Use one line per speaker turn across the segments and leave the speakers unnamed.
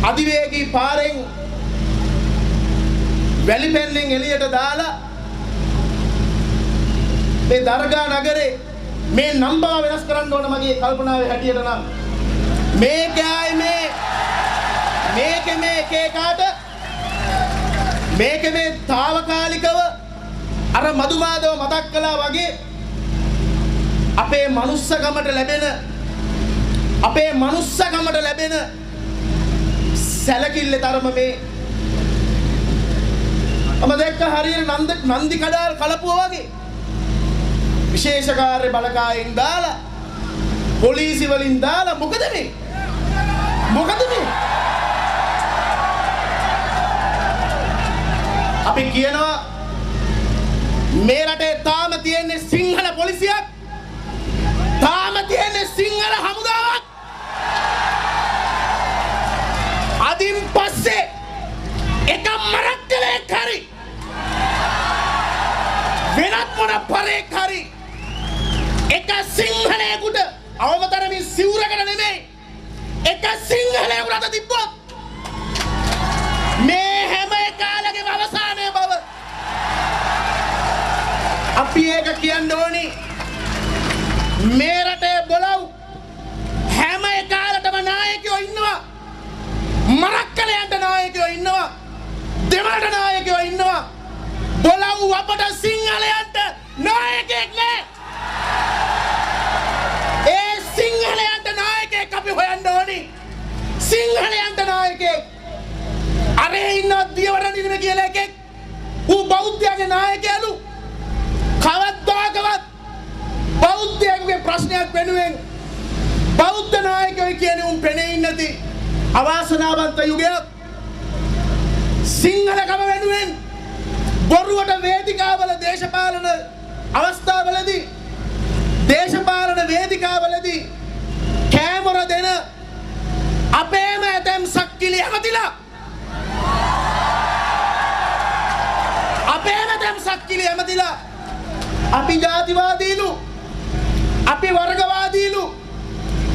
අධිවේගී පාරෙන් වැලි පැන්නෙන් එළියට දාලා මේ දර්ගා නගරේ මේ නම්බා වෙනස් කරන්න ඕන මගේ කල්පනාවේ හැටියට නම්. මේක ආයේ මේ මේක මේ එක එකාට මේක මේ තාවකාලිකව අර මදුමාදව මතක් කළා වගේ අපේ මනුස්සකමට ලැබෙන අපේ මනුස්සකමට ලැබෙන සැලකිල්ල තරම මේ මම දැක්ක හරියට නන්දි කඩාල් කලපුවා වගේ විශේෂ කාර්ය බලකායෙන් දාලා පොලිසි වලින් දාලා මොකද මේ මොකද මේ අපි කියනවා මේ රටේ තාම තියෙන්නේ සිංහල පොලිසියක්, තාම තියෙන්නේ සිංහල හමුදාවක්. අදින් පස්සේ එක මරක්කලෙක් හරි වෙනත් මොන පරෙක් හරි එක සිංහලයෙකුට අවමතරමින් සිවුරකට නෙමෙයි එක සිංහලයෙකුට අත තිබ්බොත් මේ හැම එකාලගේම අවසානය බව අපි ඒක කියන්න ඕනි. මේ රටේ බොලව් හැම එකාලටම නායකයෝ ඉන්නවා, මරක්කලයන්ට නායකයෝ ඉන්නවා, දෙමළට නායකයෝ ඉන්නවා. බොලව් අපට සිංහලයන්ට නායකයෙක් නෑ. ඒ සිංහලයන්ට නායකයෙක් අපි හොයන්න ඕනි. සිංහලයන්ට නායකයෙක්. අරේ ඉන්නවා දියවඩන කියලා එකෙක්. ඌ බෞද්ධයාගේ නායකයලු. කවදාකවත් බෞද්ධයෙකුගේ ප්‍රශ්නයක් වෙනුවෙන් බෞද්ධ නායකයෝ කියන්නේ උන් පෙනේ ඉන්නේ නැති අවාසනාවන්ත යුගයක්. සිංහලකම වෙනුවෙන් බොරුවට වේදිකාවල දේශපාලන අවස්ථාවලදී දේශපාලන වේදිකාවලදී කෑමොර දෙන අපේම ඇතැම් සක්කිලි ඇමතිලා අපේම ඇතැම් සක්කිලි ඇමතිලා අපි ජාතිවාදීලු, අපි වර්ගවාදීලු,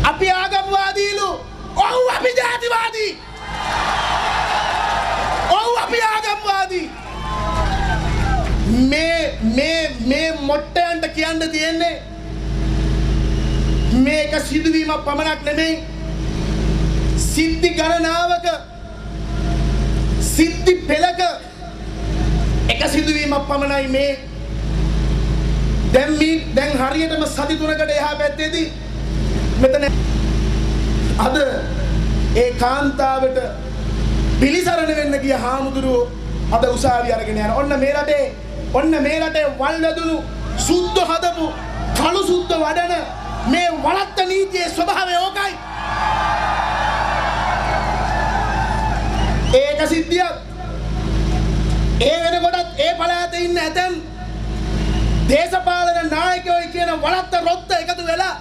අපි ආගම්වාදීලු. ඔව් අපි ජාතිවාදී, ඔව් අපි ආගම්වාදී. මේ මේ මේ මොට්ටයන්ට කියන්න තියෙන්නේ මේක සිදුවීමක් පමණක් නෙමෙයි, සිද්ධි ගණනාවක සිද්ධි පෙළක එක සිදුවීමක් පමණයි මේ. දැන් මේ දැන් හරියටම සති තුනකට එහා පැත්තේදී මෙතන අද ඒ කාන්තාවට පිළිසරණ වෙන්න ගිය හාමුදුරුවෝ අද උසාවි අරගෙන යන. ඔන්න මේ රටේ ඔන්න මේ රටේ වල් වැදුණු සුද්ධ හදපු කළු සුද්ධ වඩන මේ වලත්ත නීතියේ ස්වභාවය ඕකයි. ඒක සිද්ධියක්. ඒ වෙනකොටත් ඒ පළාතේ ඉන්න ඇතැම් දේශපාලන නායකයෝ කියන වලත්ත රොත්ත එකතු වෙලා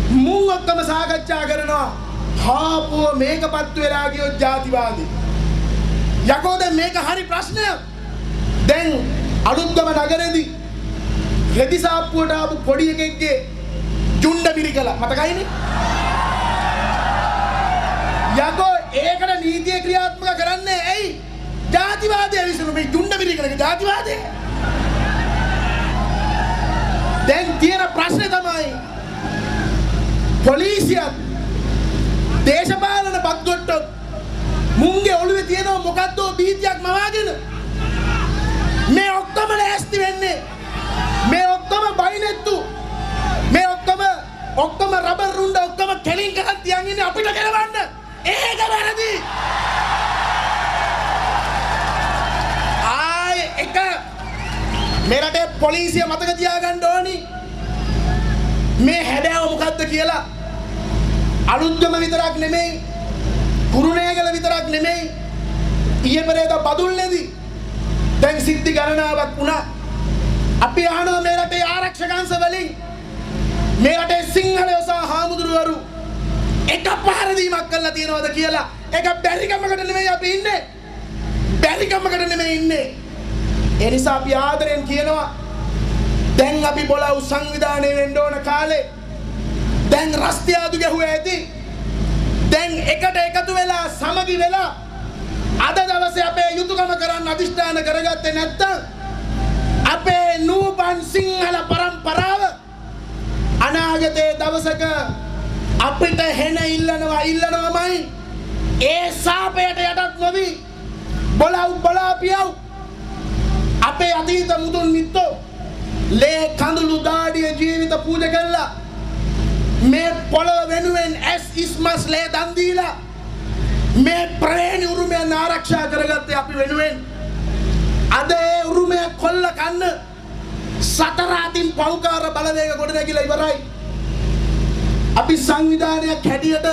මුන් ඔක්කොම සාකච්ඡා කරනවා. හාපුව මේක පත්තු වෙලා ගියොත් ජාතිවාදී. යකෝ දැන් මේක හරි ප්‍රශ්නයක්. දැන් අලුත්ගම නගරෙදී රෙදි සාප්පුවට ආපු පොඩි එකෙක්ගේ ජුණ්ඩ මිරිකලා මතකයිනේ. යකෝ ඒකට නීතිය ක්‍රියාත්මක කරන්නේ ඇයි? ජාතිවාදය විසින් මේ ජුණ්ඩ මිරිකලගේ ජාතිවාදය. දැන් තියෙන ප්‍රශ්නේ තමයි පොලිසියත් දේශපාලන බද්දොට්ටොත් මුන්ගේ ඔළුවේ තියෙනවා මොකද්ද බීජයක් මවාගෙන. මේ ඔක්කොම ලෑස්ති වෙන්නේ, මේ ඔක්කොම බයිනෙත්තු, මේ ඔක්කොම ඔක්කොම රබර් රුණ්ඩ ඔක්කොම කෙලින් කරන් තියන් ඉන්නේ අපිට කෙලවන්න. ඒක වැරදි. ආයේ එක මේ රටේ පොලිසිය මතක තියාගන්න ඕනි මේ හැඩාව මොකද්ද කියලා. අලුත්ගම විතරක් නෙමෙයි, කුරුණෑගල විතරක් නෙමෙයි, ඊයේ පෙරේදා බදුල්ලේදී දැන් සිද්ධි ගණනාවක් වුණා. අපි අහනවා මේ රටේ ආරක්ෂක අංශ වලින් මේ රටේ සිංහලයෝ සහ හාමුදුරුවරු එක පහර දීමක් කරලා තියෙනවද කියලා. ඒක බැරිකමකට නෙමෙයි අපි ඉන්නේ, බැරිකමකට නෙමෙයි ඉන්නේ. ඒ නිසා අපි ආදරෙන් කියනවා දැන් අපි බොලව් සංවිධානය වෙන්න ඕන කාලේ. දැන් රස්තියාදු ගැහුවා ඇති. දැන් එකට එකතු වෙලා අවදි වෙලා අද දවසේ අපේ යුතුයකම කරන්න අධිෂ්ඨාන කරගත්තේ නැත්නම් අපේ නූපන් සිංහල පරම්පරාව අනාගතයේ දවසක අපිට හෙන ඉල්ලනවා ඉල්ලනවාමයි. ඒ සාපයට යටත් නොවි බොලව් බලාපියව් අපේ අතීත මුතුන් මිත්තෝ ලේ කඳුළු දාඩිය ජීවිත පූජා කළා. මේ පොළොව වෙනුවෙන් ඇස් ඉස්මස් ලේ දන් දීලා මේ ප්‍රවේණි උරුමයන් ආරක්ෂා කරගත්තේ අපි වෙනුවෙන්. අද ඒ උරුමය කොල්ල කන්න සතර අතින් පව්කාර බලවේග ගොඩනැගිලා ඉවරයි. අපි සංවිධානයක් හැටියට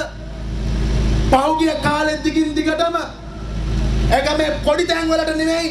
පහුගිය කාලෙත් දිගින් දිගටම ඒක මේ පොඩි තැන් වලට නෙමෙයි